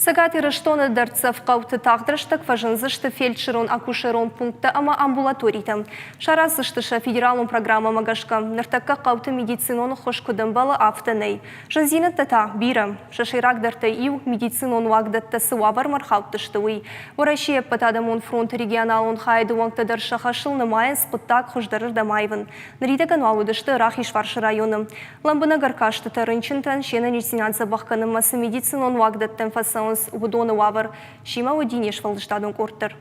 Цӕгат Ирыстоны дӕрддзӕф хъӕуты тагъд рӕстӕг фӕзындзысты фельдшерон-акушерон пункттӕ ӕмӕ амбулаторитӕ. Сараздзысты сӕ федералон программӕмӕ гӕсгӕ. Ныртӕккӕ хъӕуты медицинон ӕххуыс куыд ӕмбӕлы, афтӕ нӕй. Зындзинӕдтӕ та бирӕ. Сӕ сӕйрагдӕртӕй иу, медицинон уагдӕттӕ цы уавӕрмӕ ӕрхаудтысты, уый. Уӕрӕсейы ӕппӕтадӕмон фронты регионалон хайады уӕнгтӕ дӕр сӕ хӕсыл нымайынц хъуыддаг хуыздӕрырдӕм аивын. Ныридӕгӕн уал уыдысты Рахизфарсы районы. Лӕмбынӕг ӕркастытӕ рынчынтӕн се нӕниздзинад дзӕбӕх кӕнынмӕ цы медицинон уагдӕттӕм фӕцӕуынц, уыдоны уавӕр. Семӕ уыди не сфӕлдыстадон къорд дӕр.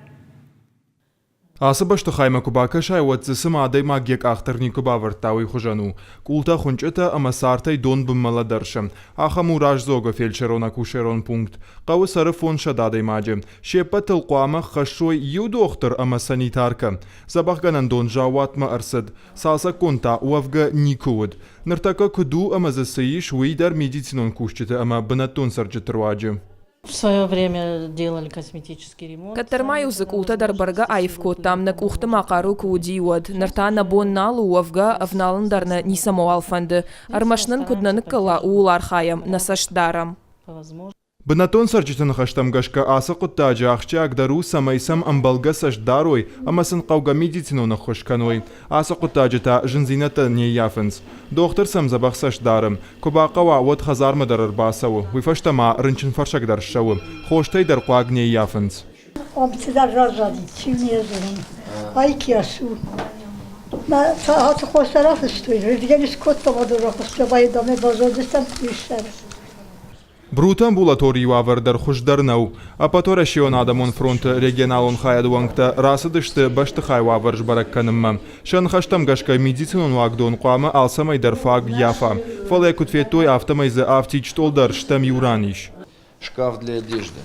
Ацы бӕстыхаймӕ куы бакӕсай, уӕд дзы цыма адӕймаг йӕ къах дӕр никуы бавӕрдта, уый хуызӕн у. Къултӕ хуынчъытӕ ӕмӕ цартӕй дон бынмӕ лӕдӕрсы. Ахӕм у раздзогы фельдшерон-акушерон пункт. Хъӕуы цӕры 500 адӕймаджы. Се ппӕтыл хъуамӕ хӕссой иу дохтыр ӕмӕ санитаркӕ. Дзӕбӕхгӕнӕндон заууатмӕ ӕрцыд. Цалцӕггонд та уӕвгӕ никуы уыд. Ныртӕккӕ куыд у ӕмӕ дзы цы ис, уый дӕр медицинон кусджыты ӕмӕ бынӕттон цӕрджыты руаджы. В свое время делали косметический ремонт. Кӕддӕр ма-иу дзы къултӕ дӕр бӕргӕ аив кодтам, нӕ къухты ма хъару куы уыди, уӕд. Ныр та нӕ бон нал у, уӕвгӕ, ӕвналын дӕр нӕ ницӕмӕуал фӕнды. Ӕрмӕст нын куыд нӕ ныккӕла, ууыл архайӕм, нӕ цӕст дарӕм. Бынӕттон цӕрджыты ныхӕстӕм гӕсгӕ ацы хъуыддаджы ахсджиагдӕр у, цӕмӕй сӕм ӕмбӕлгӕ цӕст дарой ӕмӕ сын хъӕугӕ медицинон ӕххуыс кӕной. Ацы хъуыддаджы та зындзинӕдтӕ не ййафынц. Дохтыр сӕм дзӕбӕх цӕст дары. Куы бахъӕуа, уӕд хӕдзармӕ дӕр ӕрбацӕуы, уый фӕстӕ ма рынчынфӕрсӕг дӕр ссӕуы. Хостӕй дӕр хъуаг не ййафынц. Ам цыдӕр разади, чи не зонын. Ай кӕс у. Мӕ ацы хостӕ рафыстой, рентген скодтам, адон рахуыстой, ӕмӕ йын базондзыстӕм, куы ссарыс. Бруты амбулаторийы уавӕр дӕр хуыздӕр нӕу. Ӕппӕтуӕрӕсеон адӕмон фронты регионалон хайады уӕнгтӕ рацыдысты бӕстыхай уавӕр сбӕрӕг кӕнынмӕ. Сӕ ныхӕстӕм гӕсгӕ медицинон уагдон хъуамӕ алцӕмӕй дӕр фаг ййафа. Фӕлӕ куыд федтой, афтӕмӕй дзы афтид стъол дӕр стӕм иу ран ис. Шкаф для одежды.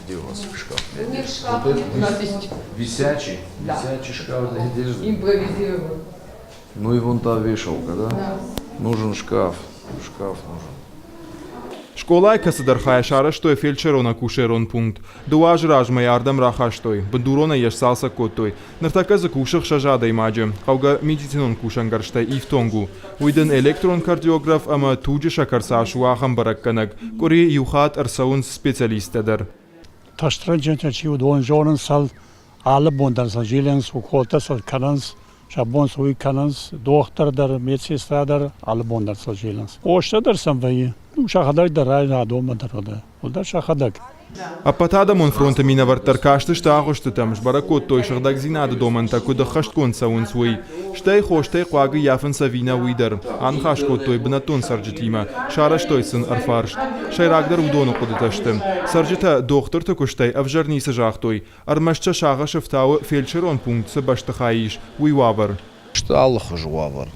Где у вас шкаф для одежды? Вот это У нас есть висячий, Да. висячий шкаф для одежды. Импровизированный. Ну и вон та вешалка, да? Да. Нужен шкаф. Шкаф нужен. Скъолайы кӕцыдӕр хайӕ сарӕзтой фельдшерон-акушерон пункт. Дыууӕ азы размӕ йӕ ардӕм рахастой, бындуронӕй йӕ сцалцӕг кодтой. Ныртӕккӕ дзы кусы хсӕз адӕймаджы. Хъӕугӕ медицинон кусӕнгӕрзтӕй ифтонг у. Уый дын электрон кардиограф ӕмӕ туджы сӕкӕр цас у, ахӕм бӕрӕггӕнӕг. Къуыри иу хатт ӕрцӕуынц специалисттӕ дӕр. Тыхст рынчынтӕ чи уыд, уыдон зонынц алы бон дӕр сӕ зилынц, уколтӕ сыл кӕнынц, сӕ бон цы уый кӕнынц, дохтыр дӕр, медсестра дӕр алы бон дӕр сыл зилынц. Хостӕ дӕр сӕм вӕййы, ну, сӕхӕдӕг дӕр адонмӕ дӕр уыдӕр сӕхӕдӕг. Ӕппӕтадӕмон фронты минӕвӕрттӕ ӕркастысты агъуыстытӕм, сбӕрӕг кодтой сыгъдӕгдзинады домӕнтӕ куыд ӕххӕстгонд цӕуынц, уый. Стӕй хостӕй хъуаг ӕййафынц ӕви нӕ, уый дӕр. Аныхас кодтой бынӕттон цӕрджытимӕ, сарӕзтой сын ӕрфарст. Сӕйрагдӕр уыдоны хъуыдытӕ сты. Цӕрджытӕ дохтырты куыстӕй ӕвзӕр ницы загътой, ӕрмӕст сӕ сагъӕсы фтауы фельдшерон пункт цы бӕстыхайы ис, уый уавӕр. Сты алыхуызы уавӕр.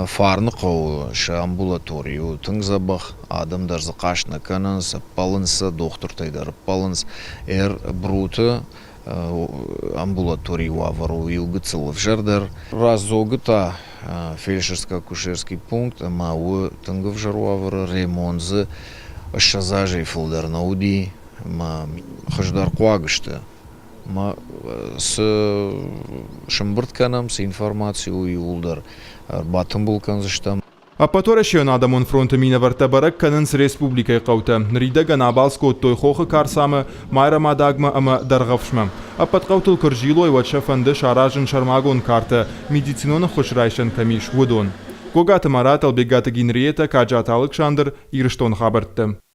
Фарны хъӕуы сӕ амбулатори у тынг дзӕбӕх, адӕм дӕр дзы хъаст нӕ кӕнынц, ӕппӕлынц сӕ, дохтыртӕй дӕр ӕппӕлынц. Бруты амбулаторийы уавӕр у иу гыццыл ӕвзӕрдӕр. Раздзогы та фельдшерско-акушерский пункт ӕмӕ у тынг ӕвзӕр уавӕры, ремонт дзы 20 азӕй фылдӕр нӕ уыди ӕмӕ хуыздӕр хъуаг сты. Ӕмӕ цы сӕмбырд кӕнӕм, цы информаци у, иууылдӕр ӕрбатымбыл кӕндзыстӕм. Ӕппӕтуӕрӕсейон адӕмон фронты минӕвӕрттӕ бӕрӕг кӕнынц республикӕйы хъӕутӕ. Ныридӕгӕн абалц кодтой Хохы Карцамӕ, Майрӕмадагмӕ ӕмӕ Дӕргъӕвсмӕ. Ӕппӕт хъӕутыл куы рзилой, уӕд сӕ фӕнды саразын сӕрмагонд картӕ, медицинон ӕххуыс райсӕн кӕм ис, уыдон. Гогаты Марат, Ӕлбегаты Генриетӕ, Каджаты Алыксандр, Ирыстоны хабӕрттӕ.